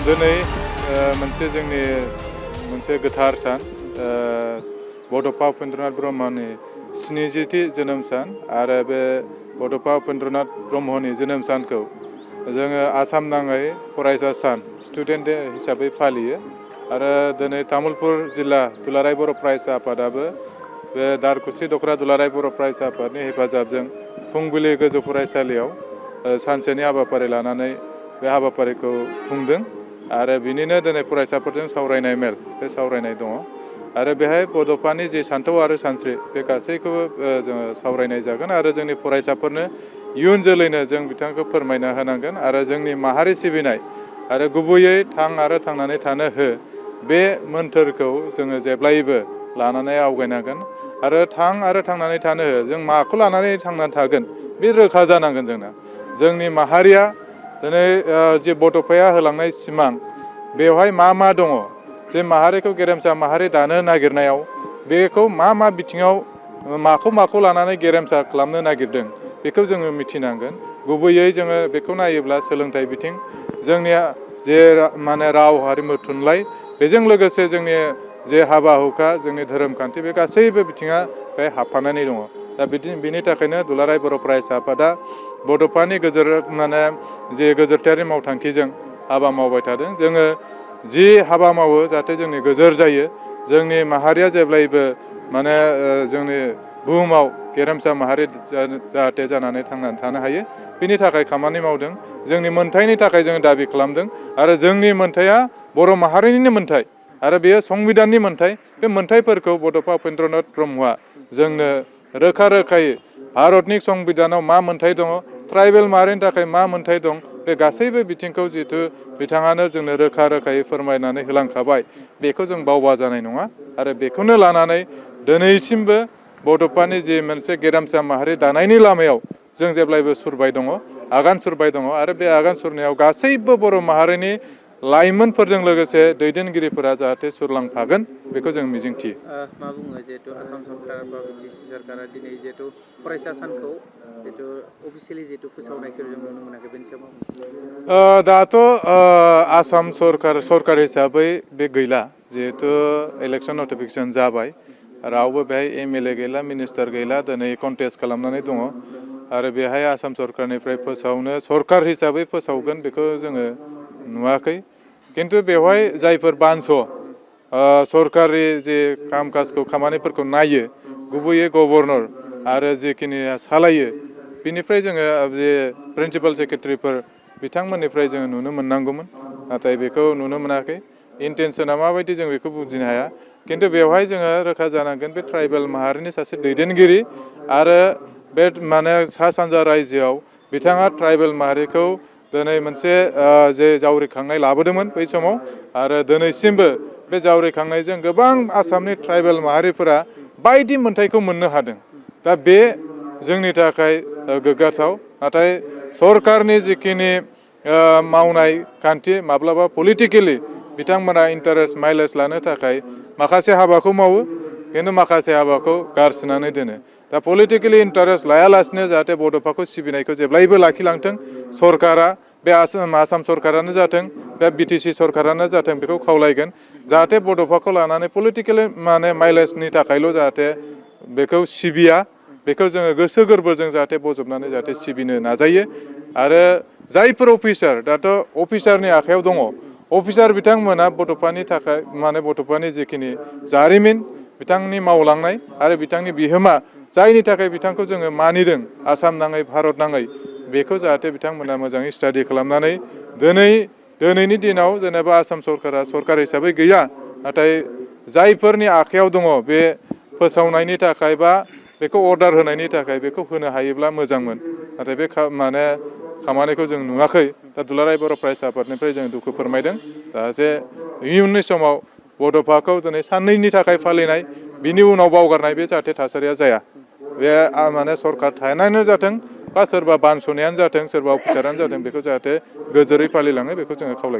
दिनै मोनसे जोंनि मोनसे गोथार सान बड'फा उपेन्द्रनाथ ब्रह्मनि 70थि जोनोम सान आरो बे बड'फा उपेन्द्रनाथ ब्रह्मनि जोनोम सानखौ जोङो आसाम नाङै फरायसा सान स्टुडेन्ट डे हिसाबै फालियो आरो दिनै तामुलपुर जिल्ला दुलाराय बर' फरायसा आफादाबो बे दारखुसि दख'रा दुलाराय बर' फरायसा आफादनि हेफाजाबजों फुंबिलि गोजौ फरायसालियाव सानसेनि हाबाफारि लानानै बे हाबाफारिखौ खुंदों आरो बिनिनो दिनै फरायसाफोरजों सावरायनाय मेल बे सावरायनाय दङ आरो बेहाय बड'फानि जे सान्थौ आरो सानस्रि बे गासैखौबो जोङो सावरायनाय जागोन आरो जोंनि फरायसाफोरनो इयुन जोलैनो जों बिथांखौ फोरमायना होनांगोन आरो जोंनि माहारि सिबिनाय आरो गुबैयै थां आरो थांनानै थानो हो बे मोन्थोरखौ जोङो जेब्लायबो लानानै आवगायनांगोन आरो थां आरो थांनानै थानो हो जों माखौ लानानै थांनानै थागोन बे रोखा जानांगोन जोंनि माहारिया दिनै जे बड'फाया होलांनाय सिमां बेवहाय मा दङ जे माहारिखौ गेरेमसा माहारि दानो नागिरनायाव बेखौ मा बिथिङाव माखौ लानानै गेरेमसा खालामनो नागिरदों बेखौ जोङो मिथिनांगोन गुबैयै जोङो बेखौ नायोब्ला सोलोंथाइ बिथिं जोंनिया जे राव हारिमु थुनलाइ बेजों लोगोसे जोंनि जे हाबा हुखा जोंनि धोरोम खान्थि बे गासैबो बिथिङा बे हाबफानानै दङ दा बिनि थाखायनो दुलाराय बर' फरायसा आफादा बड'फानि जे गोजोरथायारि मावथांखिजों हाबा मावबाय थादों जोङो जि हाबा मावो जाहाथे जोंनि गोजोर जायो जोंनि माहारिया जेब्लायबो जोंनि बुहुमाव गेरेमसा माहारि जाहाथे जानानै थांनानै थानो हायो बिनि थाखाय खामानि मावदों जोंनि मोन्थायनि थाखाय जोङो दाबि खालामदों आरो जोंनि मोन्थाया बर' माहारिनिनो मोन्थाय आरो बेयो संबिधाननि मोन्थाय बे मोन्थायफोरखौ बड'फा उपेन्द्रनाथ ब्रह्मआ जोंनो रोखायै भारतनि संबिधानाव मा मोन्थाय दङ ट्राइबेल माहारिनि थाखाय मा मोन्थाय दं बे गासैबो बिथिंखौ जिहेथु बिथाङानो जोंनो रोखायै फोरमायनानै होलांखाबाय बेखौ जों बावबा जानाय नङा आरो बेखौनो लानानै दिनैसिमबो बड'फानि जि मोनसे गेरेमसा माहारि दानायनि लामायाव जों जेब्लायबो सुरबाय दङ आगान सुरबाय दङ आरो बे आगान सुरनायाव गासैबो बर' माहारिनि लाइमोनफोरजों लोगोसे दैदेनगिरिफोरा जाहाथे सुरलांफागोन बेखौ जों मिजिंथियो। मा बुङो जिहेतु आसाम सरकार बा बिटिसि सरकारा दिनै जिहेतु फरायसा सानखौ जिहेतु अफिसियेलि जिहेतु फोसावनायखौ जों नुनो मोनाखै बेनि सायाव दाथ' आसाम सरकार हिसाबै बे गैला जिहेथु इलेक्सन नटिफिकेसन जाबाय रावबो बेहाय एमएलए गैला मिनिस्टार गैला दिनै कन्टेस्ट खालामनानै दङ आरो बेहाय आसाम सरकारनिफ्राय फोसावनो सरकार हिसाबै फोसावगोन बेखौ जोङो नुवाखै खिन्थु बेवहाय जायफोर बानस' सरकारि जे काम काजखौ खामानिफोरखौ नायो गुबैयै गभर्नर आरो जिखिनि सालायो बिनिफ्राय जोङो जे प्रिन्सिपाल सेक्रेटारिफोर बिथांमोननिफ्राय जोङो नुनो मोननांगौमोन नाथाय बेखौ नुनो मोनाखै इन्टेनसना माबायदि जों बेखौ बुजिनो हाया खिन्थु बेवहाय जोङो रोखा जानांगोन बे ट्राइबेल माहारिनि सासे दैदेनगिरि आरो बे सा सानजा रायजोआव बिथाङा ट्राइबेल माहारिखौ दिनै मोनसे जे जावरिखांनाय लाबोदोंमोन बै समाव आरो दिनैसिमबो बे जावरिखांनायजों गोबां आसामनि ट्राइबेल माहारिफोरा बायदि मोन्थायखौ मोननो हादों दा बे जोंनि थाखाय गोग्गाथाव नाथाय सरकारनि जिखिनि मावनाय खान्थि माब्लाबा पलिटिकेलि बिथांमोना इन्टारेस्ट माइलेज लानो थाखाय माखासे हाबाखौ मावो खिन्थु माखासे हाबाखौ गारसोनानै दोनो दा पलिटिकेलि इन्टारेस्ट लायालासिनो जाहाथे बड'फाखौ सिबिनायखौ जेब्लायबो लाखिलांथों सरकारा बे आसाम सरकारानो जाथों बे बिटिसि सरकारानो जाथों बेखौ खावलायगोन जाहाथे बड'फाखौ लानानै पलिटिकेलि माइलेजनि थाखायल' जाहाथे बेखौ सिबिया बेखौ जोङो गोसो गोरबोजों जाहाथे बजबनानै जाहाथे सिबिनो नाजायो आरो जायफोर अफिसार दाथ' अफिसारनि आखायाव दङ अफिसार बिथांमोना बड'फानि थाखाय बड'फानि जिखिनि जारिमिन बिथांनि मावलांनाय आरो बिथांनि बिहोमा जायनि थाखाय बिथांखौ जोङो मानिदों आसाम नाङै भारत नाङै बेखौ जाहाथे बिथांमोना मोजाङै स्टाडि खालामनानै दिनैनि दिनाव जेनेबा आसाम सरकारा सरकार हिसाबै गैया नाथाय जायफोरनि आखायाव दङ बे फोसावनायनि थाखाय बा बेखौ अर्डार होनायनि थाखाय बेखौ होनो हायोब्ला मोजांमोन नाथाय बे खामानिखौ जों नुवाखै दा दुलाराय बर' फरायसा आफादनिफ्राय जों दुखु फोरमायदों जाहाथे इयुननि समाव बड'फाखौ दिनै साननैनि थाखाय फालिनाय बिनि उनाव बावगारनाय बे जाहाथे थासारिया जाया बे सरकार थानायानो जाथों बा सोरबा बानस'नायानो जाथों सोरबा अफिसारानो जाथों बेखौ जाहाथे गोजोरै फालिलाङो बेखौ जोङो खावलायो।